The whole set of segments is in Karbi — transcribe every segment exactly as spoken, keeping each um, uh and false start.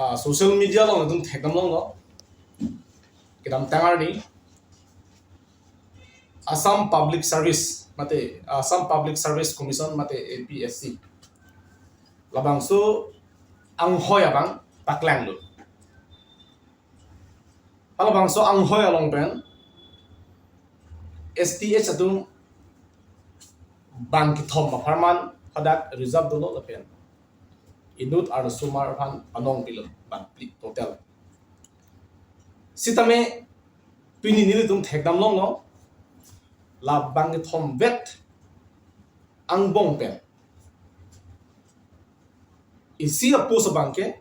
Ah, social media along itum thekdam longlo. Kedamtang arni Assam Public Service mate Assam Public Service Commission mate A P S C, labangso anghoi abang paklanglo. Halabangso anghoi along pen S T H atum bang kethom apharman hadak reserve dolo lapen inut arloso mar aphan panong pilo bang phli total. Sitame pini nelitum thekdam longlo, la bang kethom vet angbong pen isi a-post abang ke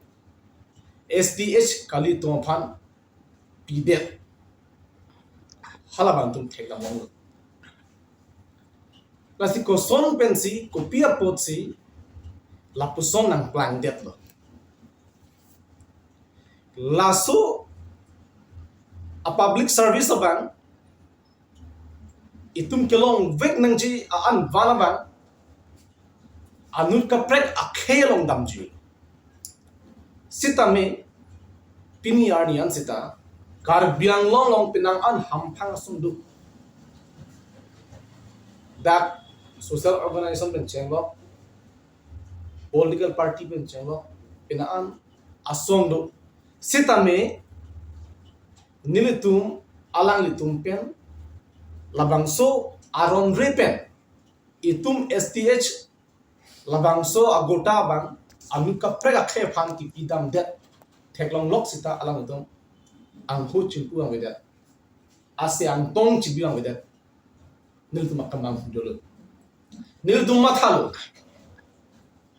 S T H kali atum aphan pidet, halabang itum thekdam longlo. Lasi koson pensi, kopi apotsi lapuson nangplangdetlo? Laso a-public service abang itum kelongvek nangji a-an van abang anut kaprek akhei along damji. Sitame pini arni an sita Karbi Anglong along penang an hamphang asong do. Dak social organization pen chenglok, political party pen chenglok, penang an asong do. Sitame nelitum alanglitum pen labangso aron re pen itum S T H labangso agota abang anut kaprek akhei aphan kipidamdet theklonglok sita alanglitum angho chingpu angvedet, ase angtong chibi angvedet. Nelitum akam abang dolo. Nelitum mathalo,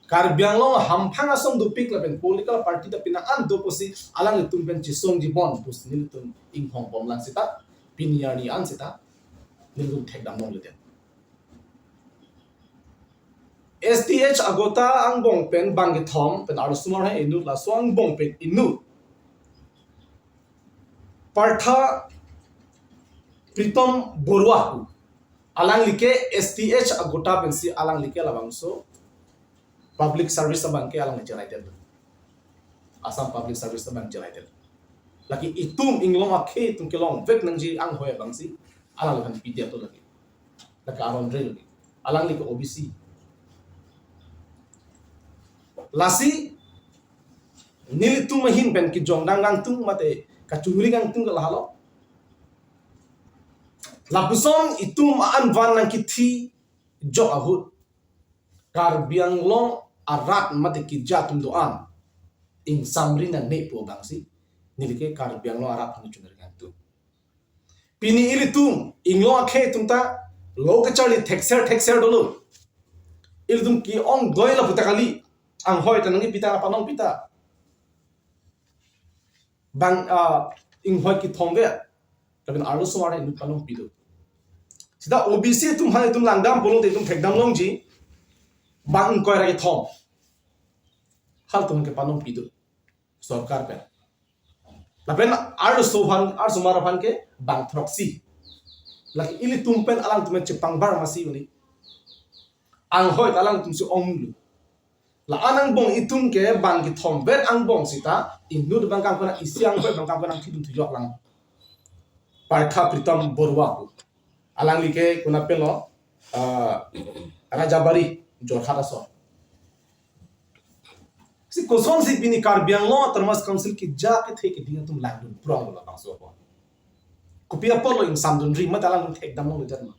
Karbi Anglong hamphang asong dopik lapen political party ta penang an do pusi alanglitum pen chisongji bon pusi nelitum inghongbom lang sita pini arni an sita nelitum thekdam longledet. S T H agota angbong pen bang kethom pen arloso mar aphan inut, laso angbong pen inut Partha Pritom Borua pu, alangli ke S T H agota pensi alangli ke labangso public service abang ke alangli cheraidetlo. Assam Public Service abang cheraidetlo. Lake itum inglong akhei atum kelongvek nangji anghoi abangsi alangliphan pidetlo lake. Lake aron re lake. Alangli ke O B C. Lasi nelitum ahin pen kejongdang kangtung mate kachuri kangtung ke lahelo. Lapuson itum a-an van nangkithi jok ahut Karbi Anglong arat mate keja atum do-an ingsamri nangne pu abangsi neli ke Karbi Anglong arat aphan chunri kangtung. Pini ilitum inglong akhei atum ta lo kacharli thekser thekser dolo. Ilitum ke-ong doi lapu ta kali. Anghoi ta nangkipi ta, panong pi ta. Bang, ah, inghoi kethom vet, lapen arloso mar inut panong pido. Sita O B C atum aphan itum langdam pulote itum thekdam longji bang ingkoi ra kethom. Halatum ke panong pido sorkar pen. Lapen arloso aphan, arloso mar aphan ke bang throksi. Lake ilitum pen alangtum pen chepangbar masi uni. Anghoi ta alangtum si onglo. La-an angbong itum ke bang kethom vet angbong sita inut abang kangkona isi anghoi abang kangkona thidun thuyok lang. Partha Pritom Borua pu. Alangli ke konat pen lo, ah, Rajabari, Jorhat aso. Si kosonsi pini Karbi Anglong Autonomous Council keja kethe keding atum langdun prong lo labangso apot. Kopi apotlo ingsamdunri mate alangtum thekdam longledet ma?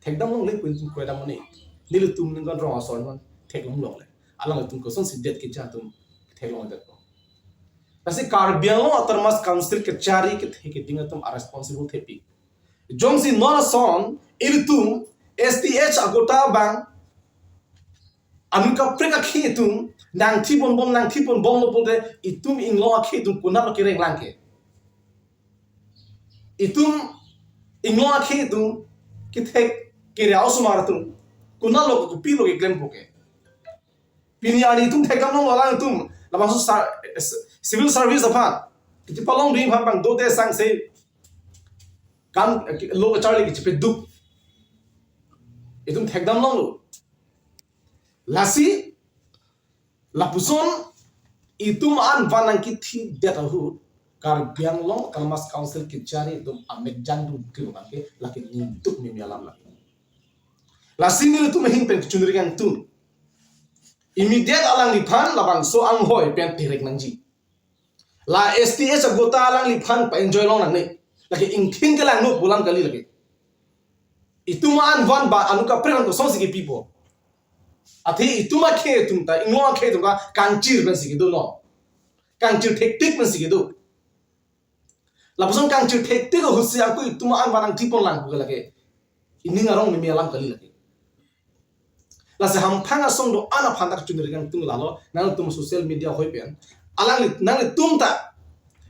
Thekdam longle pu itum kroidam mane. Nelitum ningkan rong asor non theklonglokle. Alanglitum kosonsi det keja atum theklongledetpo? Lasi Karbi Anglong Autonomous Council kechari kethe keding atum a-responsible thepi. Jongsi non ason ilitum S T H agota abang anut kaprek akhei atum nangthi ponbom, nangthi ponbomlo pulote itum inglong akhei atum konatlo kereng lang ke? Itum inglong akhei atum kethek kere osomar atum konatlo, kopilo keklempo ke? Pini arni itum thekdam longlo alangtum labangso sa-, civil service aphan kachepalongdun aphan bang dote sangse kam lo kacharli kachepeduk itum thekdam longlo. Lasi lapuson Itum an van nangkithi det ahut Karbi Anglong Autonomous Council kejari atum amek jangdun kilo abang ke lake ningduk mimi alam lake. Lasi nelitum ahin pen kechunri kangtung. Immediate alangliphan labangso anghoi pen terek nangji. La S T S agota alangliphan pa-enjoy long nangne. Lake ingthin kelang no pu alam kali lake. Itum an van ba anu kaprek kosonsi kepipo. Athe itum akhei atum ta, Inglong akhei atum ta kangchir pensi kedo no. Kangchir thektik pensi kedo. Lapuson kangchir thektik ahutsi ako itum an van nangthipon lang pu ke lake ining arong mimi alam kali lake. Lasi hamphang asong do-an aphan ta kechunri kangtung lalo, nangtum social media hoi pen. Alangli, nanglitum ta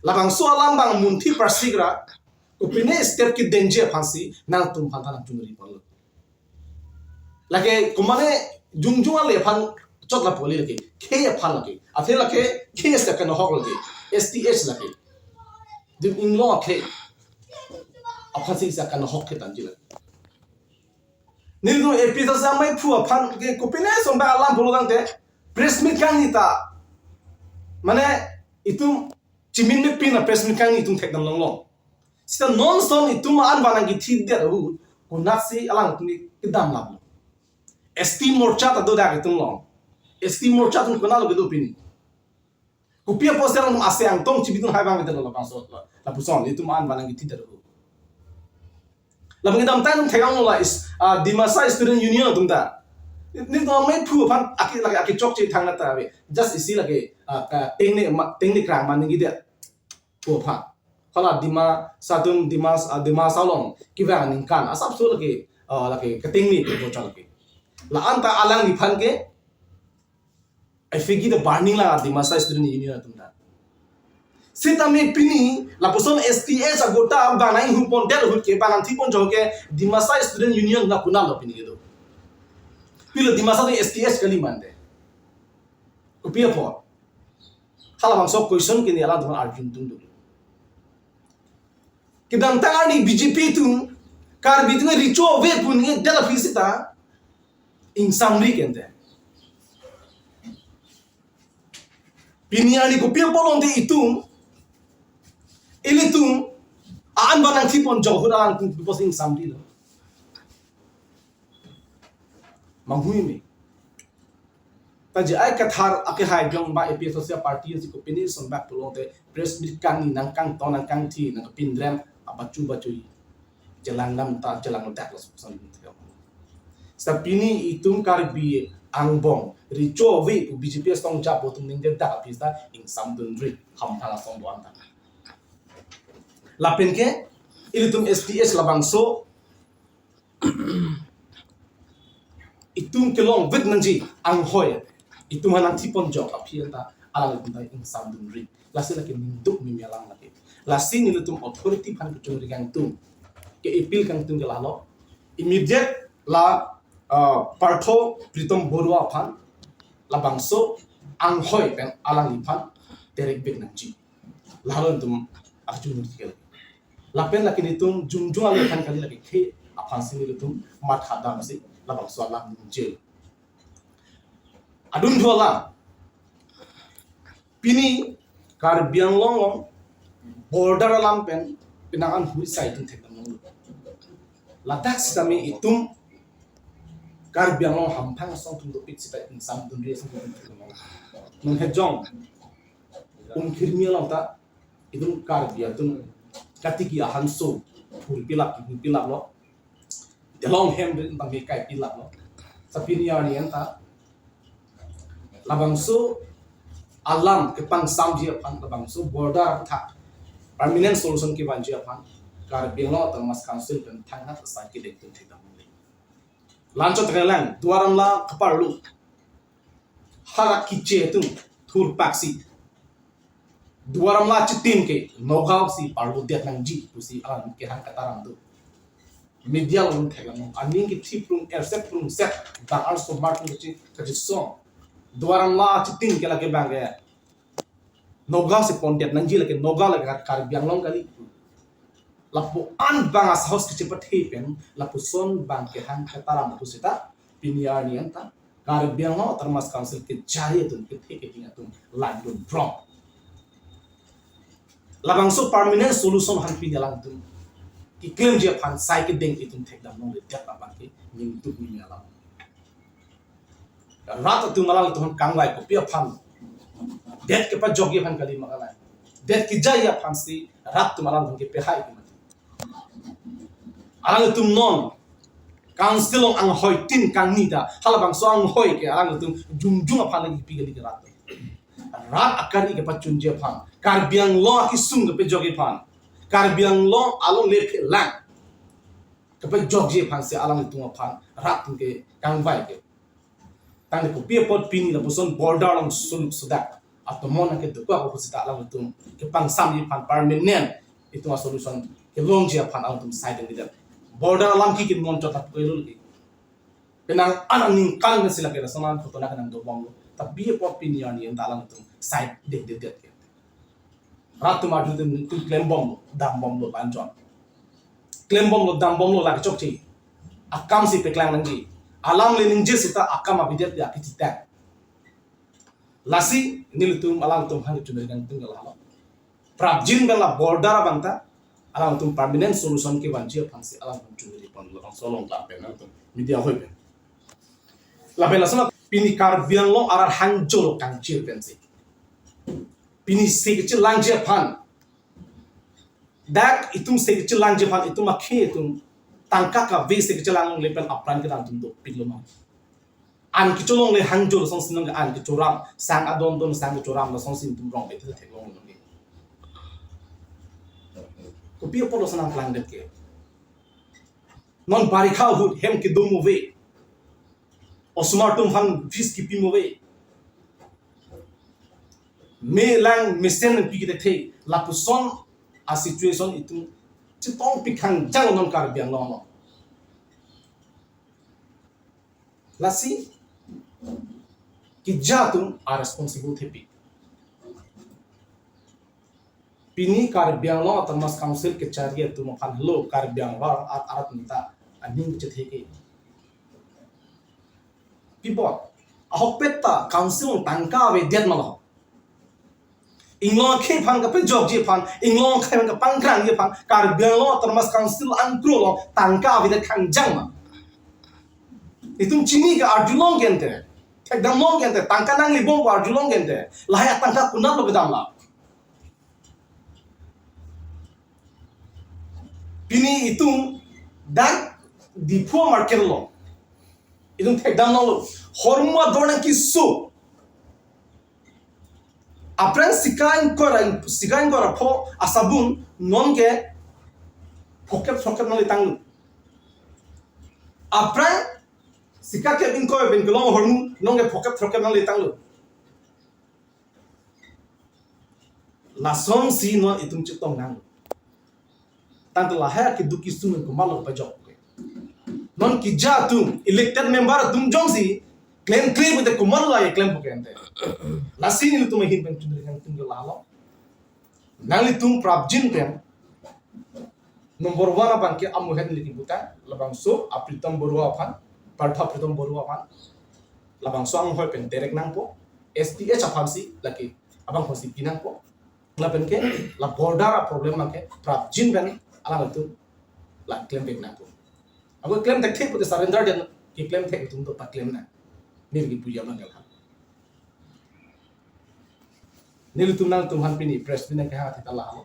labangso alam abang munthi parsikra, kopine step kedenji aphansi nangtum aphan ta nangchunri ponlo. Lake komane jongjong ale aphan chot lapu kali lake. Khei aphan lake. Athe lake khei ase kanohok lake. S T S lake. Dim Inglong akhei aphansi ase kanohok ke tanji lake. Nelitum A P C C amaiphu aphan ke kopine asong abang alam pulo tangte press meet kangni ta. Mane itum chimin mepin a press meet kangni itum thekdam longlong. Seta non ason itum an van nangkithi det ahut konaksi alangtum kedam lam. S T Morcha ta do dak itum long. S T Morcha atum konatlo kedo pini? Kopi apotsi alangtum ase angtong chibidun hai abang kedo labangso lapuson itum an van nangkithi det ahut. Lapen kedamtang atum thekang lo la is, ah, Dimasa Student Union atum ta. Nelitum amaiphu aphan ake lake ake chokche thang na ta ave. Just isi lake, ah, ka tengne ma, tengne krang man ninggi dia. Pu aphan. Hala Dimasa atum Dimas, ah, Dimasa along kevang aningkan asapso lake, ah, lake ketengne pu bochal ke. La-an ta alangliphan ke I feel the burning la Dimasa Student Union atum ta. Sitame pini lapuson S T S agota abang nang-inghupon det ahut ke abang nangthipon jok ke Dimasa Student Union na konatlo pini kedo? Pilo Dimasa atum S T S kali mante? Kopi apot? Halabangso question ke neli alangtum arjun tung dulu. Kedamtang arni B J P atum Karbi atum recho ave pu ningje det aphi seta ingsamri kente. Pini arni kopi apot longte itum, ilitum an van nangthipon jok ahut alangtum kopi apotsi ingsamrilo? Manghui me. Ta J I Kathar ake hai jong ba A P H L C party si kopine ason bak pulote press meet kangni nangkangton nangkangthi nangkepindrem abachu bachu. Chelang dam ta chelang dak lo suksan. Seta pini itum Karbi angbong recho ave pu B J P asong jap atum ningje dak aphi seta ingsamdunri hamphang asong do-an ta. Lapen ke ilitum S T S labangso itum kelongvek nangji anghoi itum aphan nangthipon jok aphi ta alanglitum ta ingsamdunri. Lasi lake ningduk mimi alam lake. Lasi nelitum authority aphan kechunri kangtung, ke-appeal kangtung ke lalo. Immediate la, uh, Partho Pritom Baruah aphan labangso anghoi pen alangliphan terekvek nangji. Lalo nelitum akechunri ke. Lapen lake nelitum jongjong ale aphan kali lake khei aphansi nelitum mathadamsi labangso alam ningje. Adun dua alam. Pini Karbi Anglong along border alam pen penang an huri sai itum thekdam longlo. Ladak sitame itum Karbi Anglong hamphang asong atum dopik seta ingsamdunri asong atum thekdam longlo. Nung hejong Umkhirmi along ta itum Karbi atum katiki ahanso phurpilap phurpilaplo. Delong hem rin bang ke kaipilaplo. Seta pini arni anta labangso alam kepangsamji aphan, labangso border athak permanent solution kevanji aphan Karbi Anglong Autonomous Council pen thangnat asai kedeng atum thekdam longlo. Lanchot kelang Duar Amla kaparlo. Hara kiche atum thurpaksi Duar Amla achitim ke Nagaon si parlodet nangji pusi alam kehang kataram do. Media along thekdam, aning ke thiphrung ersep phrung set bang arso martin kachi kachi song. Duar Amla achitim ke lake bang ke Nagaon si pondet nangji, lake Nagaon lake Kar-, Karbi Anglong kali. Lapu-an bang asahos kechepathe pen lapuson bang kehang kataram atum seta pini arni anta Karbi Anglong Autonomous Council kejari atum, kethe keding atum langdun prong. Labangso permanent solution aphan pini alangtum keklemji aphan sai kedeng itum thekdam longledet abang ke ningduk ningme alam. Rat atum alangtum kangvai kopi aphan, det kepajokji aphan kali ma kalang. Det kejaiji aphansi rat atum alangtum kepehai ke mati. Alangtum non council along anghoi tin kangni ta, halabangso anghoi ke alangtum jongjong aphan lagi pi kali ke rat. Rat akari kepachunji aphan, Karbi Anglong akesung kepajokji aphan, Karbi Anglong along lephelang kepajokji aphansi alangtum aphan rat atum ke kangvai ke. Tangte kopi apot pini lapuson border along suluk sudak atomon ke dokok ako pusita alangtum kepangsamji aphan permanent itum a-solution kelongji aphan alangtum sai dengledet. Border alam ke kimon chot apkoi lo lagi. Penang an aningkan si lake lason an photo na kenang dobomlo. Tapi apot pini arni anta alangtum sai dengledet ke. Rat atum arju atum klembomlo, dambomlo, banjon. Klembomlo, dambomlo, lake chokche. Akam si peklang nangji. Alam le ningje seta akam avedet ya kiti tang. Lasi nelitum alangtum aphan kechunri nangtum ke lahelo. Prapjin pen la border abang ta alangtum permanent solution kevanji aphansi alangtum chunri ponlo, bangso along ta pen alangtum media ahoi pen. Lapen lason pini Karbi Anglong arat hangjo kangchir pensi pini se kechelangji aphan, dak itum se kechelangji aphan, itum akhei atum tangka kave se kechelang le pen apran kedam atum dopiklo ma. An kecholongle hangjo lasonsi nang an kechoram, sang adon don sang kechoram lasonsi itum rong bete theklong nangji. Kopi apot lason nangplangdet ke. Non barikha ahut hem kedum ave. Osomar atum aphan fees kipim ave. Melang mesen pi kete the, lapuson a-situation itum chetong pikhang jang non Karbi Anglong along. Lasi keja atum a-responsible thepi. Pini Karbi Anglong Autonomous Council kechari atum aphan helo Karbi Anglong arat arat atum ta aning chethe ke. Pi apot, ahokpet ta council tangka avedet ma lo. Inglong akhei aphan kapejokji aphan, inglong akhei aphan kapangkrangji aphan, Karbi Anglong Autonomous Council angkro along tangka avedet khangjang ma. Itum chini ke arjulong ke ante, thekdamlong ke ante, tangka nanglebom ko arjulong ke ante, lahai atangka konatlo kedam la. Pini itum dak Diphu market along itum thekdam nanglo. Hormu ador nangkeso. Aphrang sika ingkoi ra, sika ingkoi ra pho asabun non ke phokep phokep nangletanglo. Aphrang sika kep ingkoi pen kelong hormu non ke phokep phokep nangletanglo. Lasonsi non itum chetong nang. Tangte lahai keduk kesung komatlo pajok. Non keja atum, elected member atum jongsi klemkle pute komatlo lahai klem puke ante. Lasi nelitum ahin pen chunri nangtum ke lahelo. Nanglitum prapjin pen number one abang ke amu het liki buta, labangso aPritom Baruah aphan, Partha Pritom Baruah aphan, labangso anghoi pen direct nangpo, S T H aphansi lake abang aphansi pi nangpo. Lapen ke la border a-problem abang ke prapjin pen alangtum la klem pek nangpo. Ako klem thekthe pute surrender den, keklem thek atum do paklem nang. Neli kipu abang ke la. Nelitum nangtum aphan pini press meet nangkehang athe ta lahelo.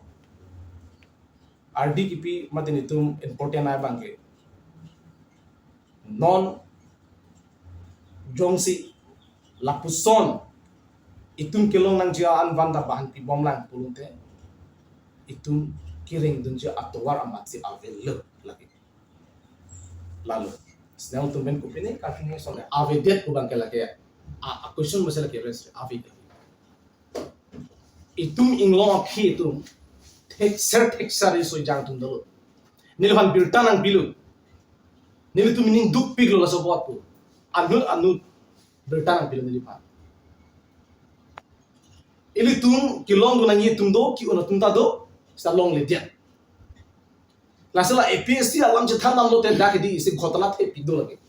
Ardi kipi mate nelitum important abang ke. Non jongsi lapuson itum kelong nangji an van ta bahan pibom lang pulote itum kereng dunji atovar amatsi avelo lake. Lalo. Senang atum pen kopine, karpine son avedet pu abang ke lake. A, a question masi lake raise avedet. Itum inglong akhei atum thekser thekser iso jang atum dolo. Neliphan birta nangpilo. Nelitum ining dukpiklo laso apot pu. Anut anut birta nangpilo neliphan. Ilitum kelongdun nangji atum do, ke-un atum ta do, seta longledet. Lasi la A P S C alam chethan damlote dak hedi isi ghotala thepik do lake.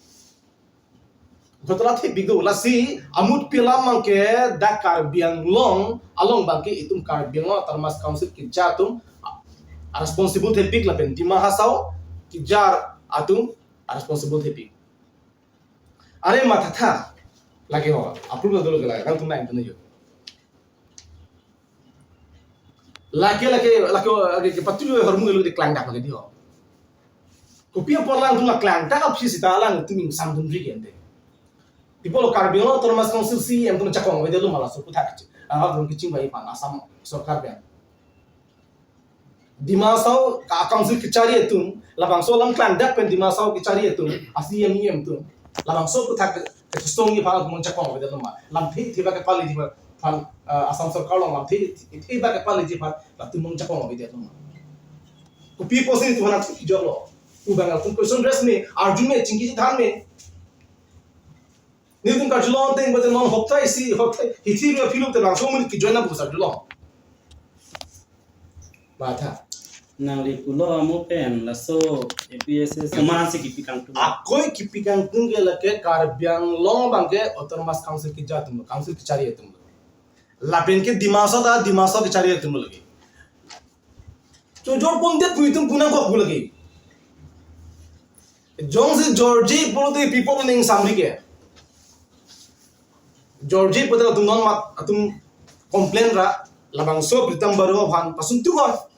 Ghotona thepik do, lasi amut pi alam abangke dak Karbi Anglong along abangke itum Karbi Anglong Autonomous Council keja atum a-, responsible thepik lapen Dima Hasao keja atum responsible thepik. Are mathatha lake ho, approve dolo ke lake, nangtum nang itu nang yo. Lake, lake, lake, lake, ke patu lo hormu lo de klangdak lake di ho. Kopi apot alangtum la klangdak aphi sita alangtum ingsam dun ri ke ante. Di pulo Karbi Anglong Autonomous Council C E M atum jakong avedet lo ma laso aphuthak. Ang atum kechingvai aphan Assam sorkar pen. Dima Hasao ka council kechari atum, labangso alam klangdak pen Dima Hasao kechari atum, a C E M E M atum. Labangso aphuthak kechesong aphan atum jakong avedet lo ma. Lamthe the ba kepaleji aphan, eh, Assam sorkar along lamthe the ba kepaleji aphan latum nangjakong avedet lo ma. Kopi apotsi itum aphan atum kejor lo. Pu abang atum question raise me, arju me, chingki chethan me. Nelitum karjulong ateng bate non hopta isi, hopta hithi ru aphi lo te bangso amonit ke-join nang pu karjulong. Matha. Nangli pulo amo pen laso A P S S komansi kipi kangtung. Akoi kipi kangtung ke lake Karbi Anglong abangke Autonomous Council keja atum lo, council kechari atum lo. Lapen ke Dima Hasao ta Dima Hasao kechari atum lo lake. Chojor pondet pu itum pu nangkok pu lake. Jongsi jorji pulote people ning samri ke. Jorji pulote atum non mat atum complain ra labangso Pritam Baruah aphan pasun tu kor.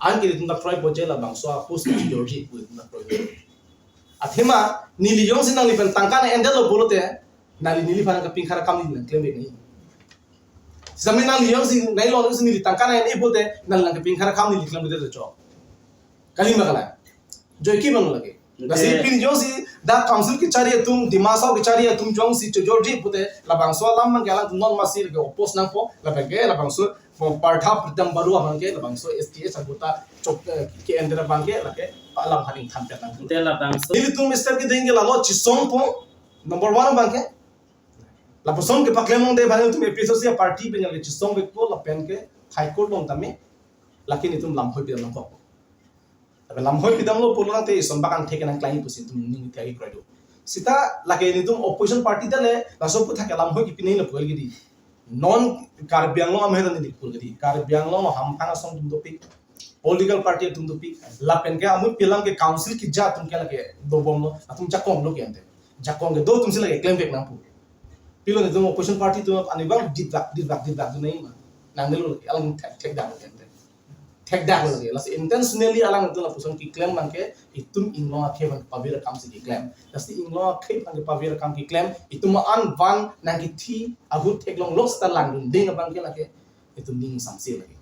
Anke itum ta kroi poje labangso a post jorji pu itum ta kroi. Athema neli jongsi nangli pen tangka nang-endetlo pulote nangli neliphan kapingkhar akam neli nangklem bek nai. Sitame nangli jongsi nai lo jongsi neli tangka nang-en-e pulote nangli nangkapingkhar akam neli klem bek chok. Kali ma kalang. Joike bang lake. Lasi pini jongsi dak council kechari atum, Dima Hasao kechari atum jongsi chojorji pulote labangso alam abangke alangtum non masi lake oppose nangpo, lapen ke labangso po partha Pritam Baruah abangke labangso S T S anggota chok, eh, ke-en-det abangke lake alam haning than pet nang. Te labangso. Nelitum step kedeng ke lalo chesongpo number one abangke. Lapuson kepaklem longde aphan nelitum A P S S C party pen lake chesong vekpo lapen ke High Court along tame lake nelitum lamhoi pidam nangkok. Tapi lamhoi pidamlo pulo nangte ison bak angthek nangklang pusi itum ning thek kroi do. Sita lake nelitum opposition party ta le laso aphuthak ke lamhoi kipinelo pu lake di. Non Karbi Anglong amahera neli pu lake di. Karbi Anglong hamphang asong atum dopik. Political party atum dopik. Lapen ke amut pi alam ke council keja atum ke lake dobomlo. Atum jakong lo ke ante. Jakong kedo atumsi lake klem vek nangpo. Pilo nelitum opposition party atum anibang didrak, didrak, didrak dunai ma. Nangnelo lake alang thek, thekdak lo ke ante. Thekdak lo lake. Lasi intentionally alangtum lapuson keklem abangke itum inglong akhei aphan pavir akamsi keklem. Lasi inglong akhei aphan pavir akam keklem, itum an van nangkethi ahut theklong lok seta langdun ding abangke lake itum ning samse lake.